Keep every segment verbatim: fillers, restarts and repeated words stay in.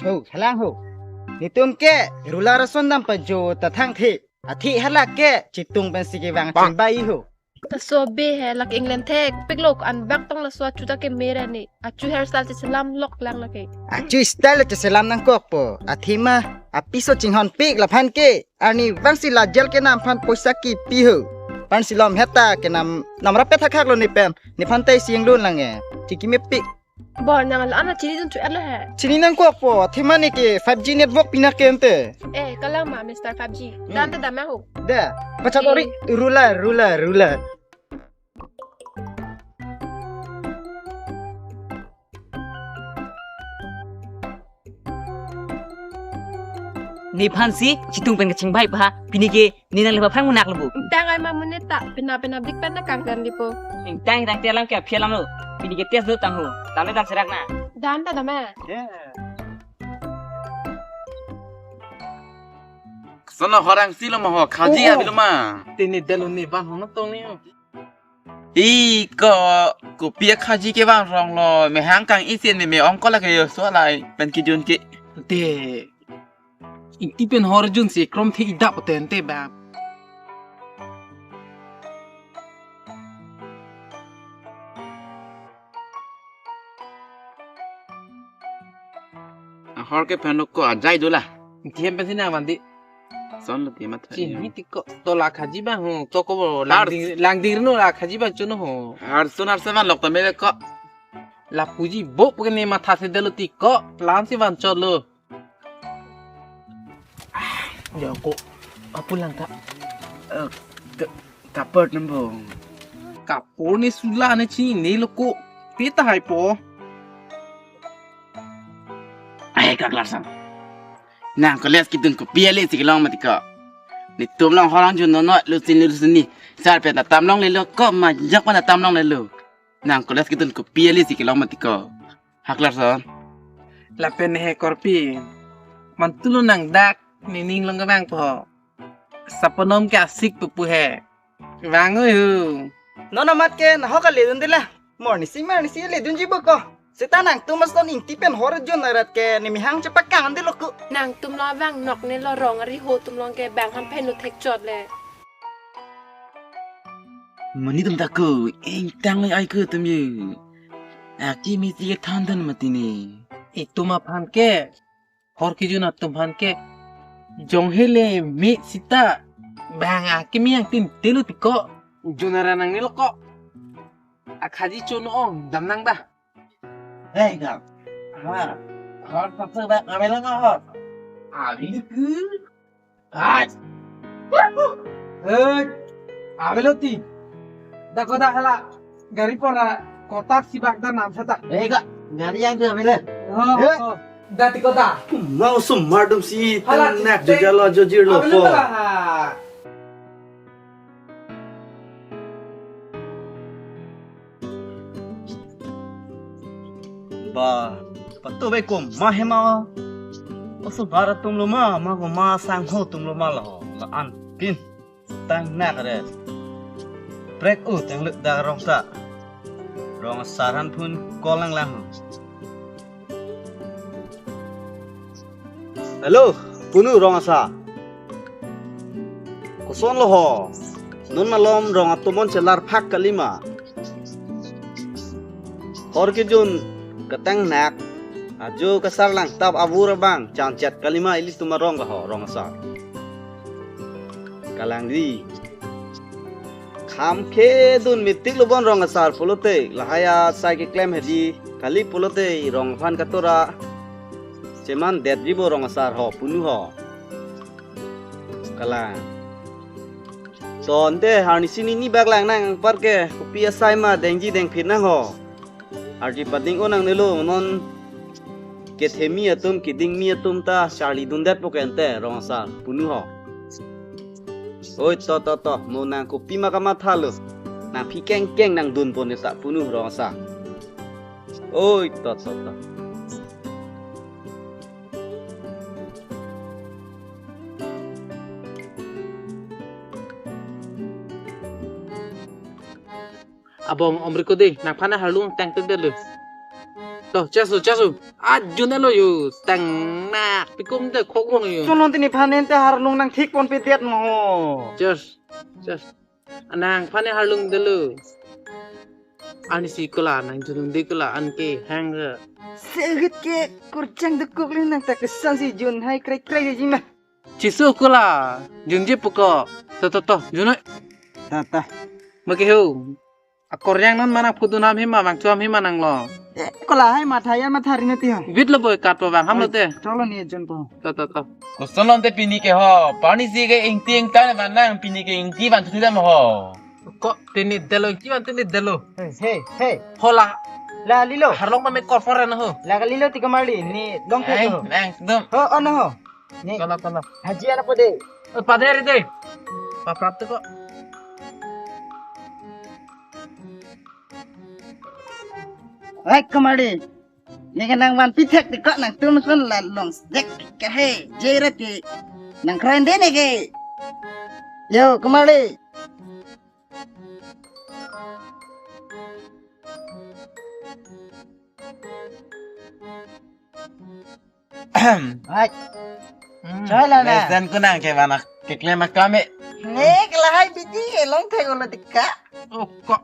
Ho, halang ho. Netum ke ruler ason dam pajo ta thangthe. Athe hala ke chitung pensi kevang chingbai ho. Laso be he lake England thek piklo, anbak tong laso achu ta keme ra ne. Achu hairstyle cheselam lok lang lake. Achu style cheselam nangkokpo. Athema apiso chinghonpik laphan ke. Arnivang si la jail kenam aphan poisa kipi ho. Pensi lom heta kenam namrap pethak haklo ne pen. Nephan ta isi inglun lang e. Chikimepik. Bo nang la ana chinidun chu-etlo he. Chini nangkokpo, athema ne ke five G network pina ke ante. Eh, kalang ma Mister five G. Hmm. Dan ta dam ho. Da, pachat ori ruler, ruler, ruler. Nephan si chitung pen kachingbai pa, pini ke ne nang le ba phang munak lo bu. Tang ai ma mune ta, pina pina dik pen na kang dan dipo. Tang tang te alam ke aphi alam lo. Pini ke test do tang ho. Dam le dam serak na. Dan ta dam e. Sono horang si lo ma ho, khaji abi lo ma. Tini delo ne ban ho na tong ni. I ko kopi akhaji kevang rong lo, mehang kang isen me me ong ko lake yo so lai pen kijun ke. Te. Ingti pen hor jun si krom the idap poten te ba. Ahor ke phenok ko ajai dola. Ingti hem pensi nang mandi. Son lo ti matha. Chin mi ti ko to la khaji ba ho, to ko bo Har- langding langding no la khaji ba chuno ho. Har son har seman lok to mele ko. Lapuji bo pukene matha se delo ti ko, plan si van chot lo. Ya ko, apulang ta. Eh, ka- Kapur nembong. Kapur ni sula ne chini ne lo ko. Pita hai po. Ai, Kak Larson. Nang college kedun kopi ale si kelong mati ko. Netum along horang jun non non lusin lusin ni. Sar pen ta tam longle lo ko, majak pen ta tam longle lo. Nang college kedun kopi ale si kelong mati ko. Kak Larson. Lapen he korpi. Mantu lo nang dak nening long kevang po. Saponom ke asik pupu he. Vang oi hu. Non amat ke nahok aledun dela. Morning si morning si ledunji bo ko. Seta nangtum ason ingti pen hor jun arat ke ne mehang chepakang delo ku. Nangtum lo vang nok ne lo rong ari ho tum long ke bang ham pen lo thek chot le. Mani tum ta ku, ingtang le ai ku tum ye. Aki mi ti than dan mati ne. Itum aphan ke. Hor kijun atum aphan ke jong hele me sita bang akimi yang tin telu ti ko. Junara nang nilo ko. Akhaji chun ong dam nang da. Hei, Kak. Ha. Hor sapse bak amela ko hor. Abi ku. Hai. Hei. Abelo ti. Da ko da hala. Gari pora kotak sibak da nam sata. Eh, Kak, gari yang tu ambil eh. Oh, eh. Oh. Da ti ko da. Mau sumar dum si. Hala, nak jujalo jujir lo ko. Ba, patu bai ko ma hema. Oso bara tum lo ma, ma ko ma sang ho tum lo ma lo. La an pin. Tang nak re. Prek u tang lek da rong ta. Rong asar aphan phone call lang lang. Hello, punu rong asar. Koson lo ho. Non malom rong atomon chelar phak kalima. Hor kijun katang nak. Ajo kasar lang tap avur abang chang chat kalima ilitum arong ka ho rong asar. Kalang di. Kham khedun metik lo bon rong asar pulote lahai asai keklem hedi kali pulote rong aphan katora. Cheman detji bo rong asar ho punu ho. Kalang. Sonte harnisi nini bak lang nang par ke kopi asai ma dengji dengphin nang ho. Arji pading onang nelo non kethemi atum kiding mi atum ta charli dundet po kente rong asar punu ho. Oi to to to mo nang kopi ma kamatha lo. Nang phi keng keng nang dun pon ta punu rong asar. Oi to to to. Abong omri ko de, nang phana harlung tang tang delu. Oh, cheso, cheso. Ajun alo yo. Tang nak pikum te khok rong yo. Chonlon tini phan ente harlung nangthik ponpe det mo. Cheers. Cheers. Anang phan harlung delo. Ani si kola nangjun de kola anke hang. Segit ke kurchang dekuk le nang ta kesan si jun hai krek krek ji ma. Cheso kola, junji puko. To, to, to, junoi. Ta, ta. Maki ho. Akoryang non manang pudun ham hima, mangchu ham hima nanglo. Eh, kola hai matha ya matha ri nati ho. Bit lo boy kat po bang, ham lo te. Cholo ni jun po. To, to, to. Kosonlon te pini ke ho, pani si ke ingti ingtan manang pini ke ingti van thu dam ho. Ko tini delo, ingti van tini delo. Hey, hey, hey. Hola. La lilo. Harlong ma me korporan ho. La lilo ti kamarli, ni long the ho. Nang dum. Ho, on ho. Ni. Kala, kala. Haji anak pade. Eh, pade ri de. Paprap tu ko. Hai kamarli. Ni ke nangvan pithek ti ko nangtum son la long sdek ke he. Jera ti. Nang keren de ne ke. Yo, kamarli. Hai. Hmm, Choi la na. Mesen kunang ke mana keklem akam e. Ne ke lahai bidi ke long thek ulo tika. Oh, ko.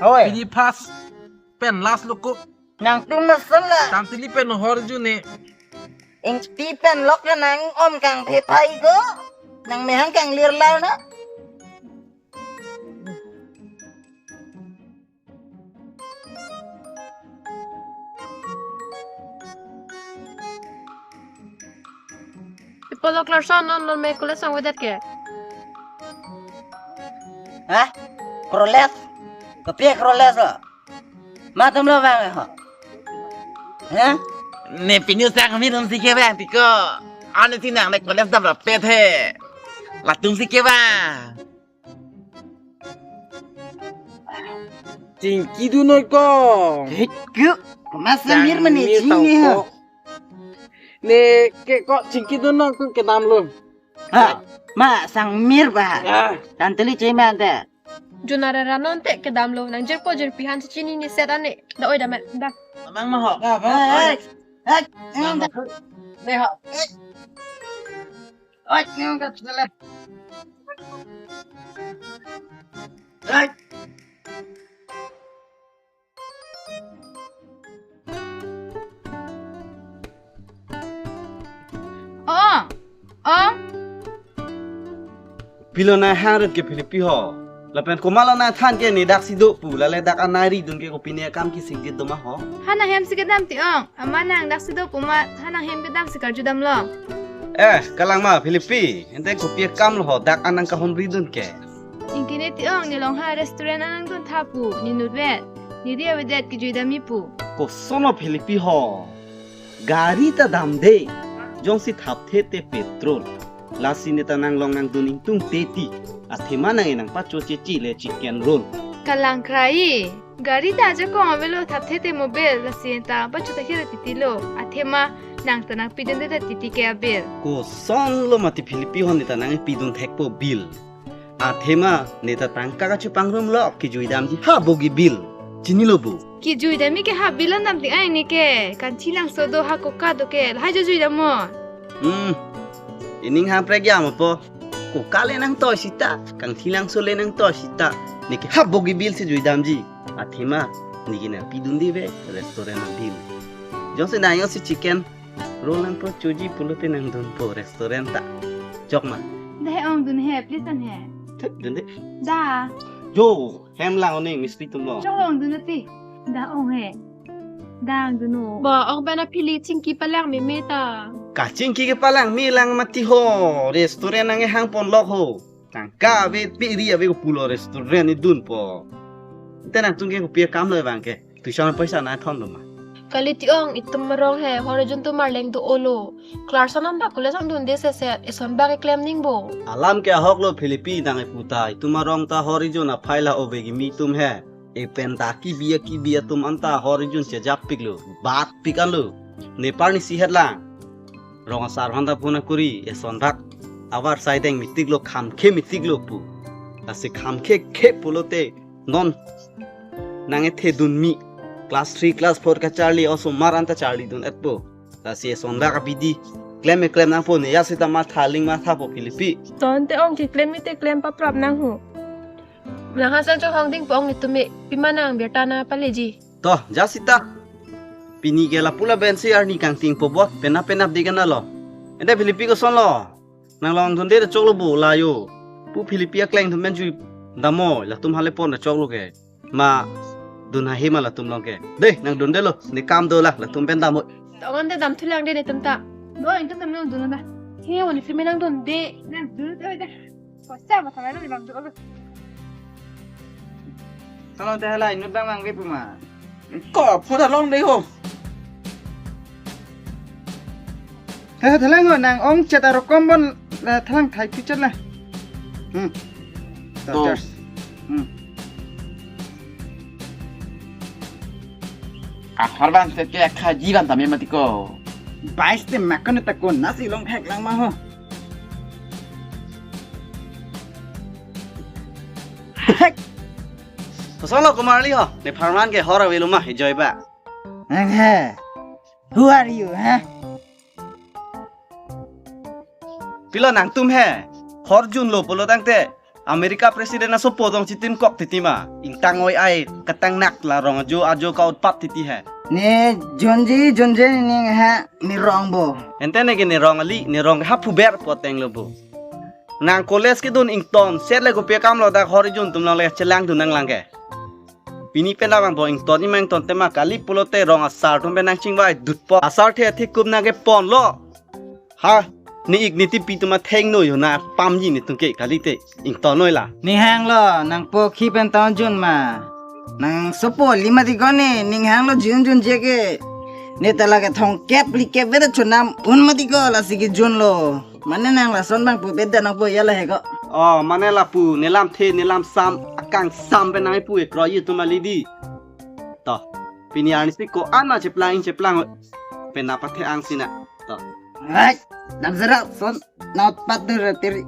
Oi. Bidi pas pen last lo ko. Nangtum masan la. Tang tili pen hor ju ne. Ingti pen lok na nang om kangphe pai ko. Nang mehang kanglir lau na. Ipolok Larson non non me college sang vedet ke? Hah? Kroles? Kopi kroles lo? Matum lo bang ho. Hah? Ne pinu sang mi dum si ke bang tiko. Ane si nang le college dam rapet he. Latum si ke bang. Chingki dun noi ko. Hei, ku, masa sang mir mane mir chingki tau ha. Ko. Ne ke ko chingki dun noi ko kedam lo. Ha, ma sang mir ba. Ya. Tanteli cheman te. Junara ranon te kedam lo, nang jirpo jirpi han chini ni set ane. Da oi da me, da. Amang ma ho. Ba, ba. Hei, hei, hei, ne ho. Oi, ni ka tsala. Oi. Oh, oh. Pilo na hang ret ke Philippi ho. Lapen komatlo na than ke ne dak si do pu, lale dak anari dun ke kopi ne kam kisik dit do ma ho. Hana hem si kedam ti ong. Ama nang dak si do pu ma, hana hem kedam si karju dam lo. Eh, kalang ma Philippi, ente kopi kam lo ho, dak anang kahon ri dun ke. Ingkine ti ong, ne long ha restaurant anang dun tha pu, ne nut vet, ne ri avedet kejui dam mi pu. Koson lo Philippi ho. Gari ta damde, jongsi thapthe te petrol. Lasi ne ta nang long nangdun ingtung teti. Athema nang enang pacho chechi le chicken roll. Kalang krai, gari ta ajakong avelo thapthe te mobil, lasi ta pacho ta hira titi lo. Athema nang ta nangpidunde ta titi ke abil. Koson lo mati Philippi ho ne ta nangpidun thekpo bill. Athema ne ta tangka kachepangrum lo kejui damji ha bogi bill. Chinilo bu. Kejui dam mi ke ha bill an dam ting ai ne ke. Kangthilangso do ha koka do ke. Lahai jo jui dam mo. Hmm. Ining hang prek ya mo po. Koka le nangtoi sita. Kangthilangso le nangtoi sita. Ne ke ha bogi bill si jui damji. Athema ne ke nangpidun di ve restaurant bill. Jongsi nang jongsi chicken roll nangpo choji pulote nangdunpo restaurant ta. Chok ma. Da he ong dun he, please an he. Thut dun de. Da. Jo, hem lang oning mistri tum lo. Chok ong dun ati. Da ong he. Da ang dun o. Ba, ong bana phili chingki palang meme ta. Kachingki kepalang melang mati ho. Restaurant nangkehang pon lok ho. Tangka ave, piri ave ko pulo restaurant idunpo. Te nangtum ke kopi akam lo bang ke. Tuition paisa nangthon lo ma. Kali ti ong, itum arong he, hor ejun tum arleng do-o lo. Class anon bak kule sang dunde seset, eson bak eklem ning bo. Alam ke ahok lo Philippi nang eputa, itum arong ta hor ejun aphai la ove kimi tum he. Epen ta kibi a kibi atum anta hor ejun chejap pik lo, bat pik an lo. Nepar ni sihet lang. Rong asar hanta phone akuri, eson bak. Avar saideng mitik lo, khamkhe mitik lo pu. Lasi khamkhe khe pulote, non nang ethe dun mi. Class three, class four kacharli osomar anta charlidun-etpo. Lasi eson dak abidi klem eklem nangpo ne, ya seta matha aling mathapo Philippi. Ton te ong keklem te klem paprap nang ho. Nang hasan cho hong ding po ong itum me, pima nang birta nangpaleji. To, ja seta. Pini ke lapu lapen si arni kangtingpo bo, penap penap di kanalo. Ente Philippi kosonlo? Nang longdunde choklo bo la yo. Pu Philippi akleng atum pen jui damnoi, latum hale pon choklo ke. Ma dun hahe ma latum along ke. Dei, nang dundelo, ne kam dolang, latum pen damnoi. Tongan de damthulang de netum ta. No, itum dam nangdun ba. He, wani film nangdunde. Nangdun de de. Kosa ba thalai nang dam dun. Salon te hala inut bang mang ke puma. Ko phoda long de ho. He, thalang ho, nang ong chet arokom bon, la thalang thai picture la. Hmm. To. Doctors. Hmm. Kahar ban se ke khaji ban tame mati ko. Bais te makon ta ko nasi long thek lang ma ho. Hek. Kosonlo Komarli ho, ne pharman ke hor avelo ma, ejoi ba. Nang he. Who are you, ha? Pilo nangtum he, hor junlo pulo tangte, America President asopo tong chitim kok titi ma, ingtang oi ai, katang nak la rong ajo ajo ka-utpat titi he. Ne junji, junji ning ha, ne rong bo. Ente ne ke ne rong ali, ne rong ha phuber poteng lo bo. Nang college kedun ington, set le kopi akam lo dak hor ijun atum along le chelangdun nanglang ke. Pini pen abang bo ington ima ington tema kali pulote rong asar atum pen nangchingvai dutpo. Asar the thekup nang keponlo. Ha, ne ik ne tipi atum atheng noi ho na pamji netum ke kalite ingtonnoi la. Ning hanglo, nang po khi pen ton jun ma. Nang sopo lima ti ko ne, ning hanglo jun junje ke. Ne ta lake thongkep likep veda chonam un mati ko lasi kejunlo. Mane nang lason bang pu beda nang po ya la he ko. Oh, mane lapu, ne lam the, ne lam sam, akangsam pen nang pu ekroi atum ali di. To, pini arni si ko-an ma cheplang, cheplang. Pen nangpathe-ang sina. To. Ai, dam zara son, na pat de re teri.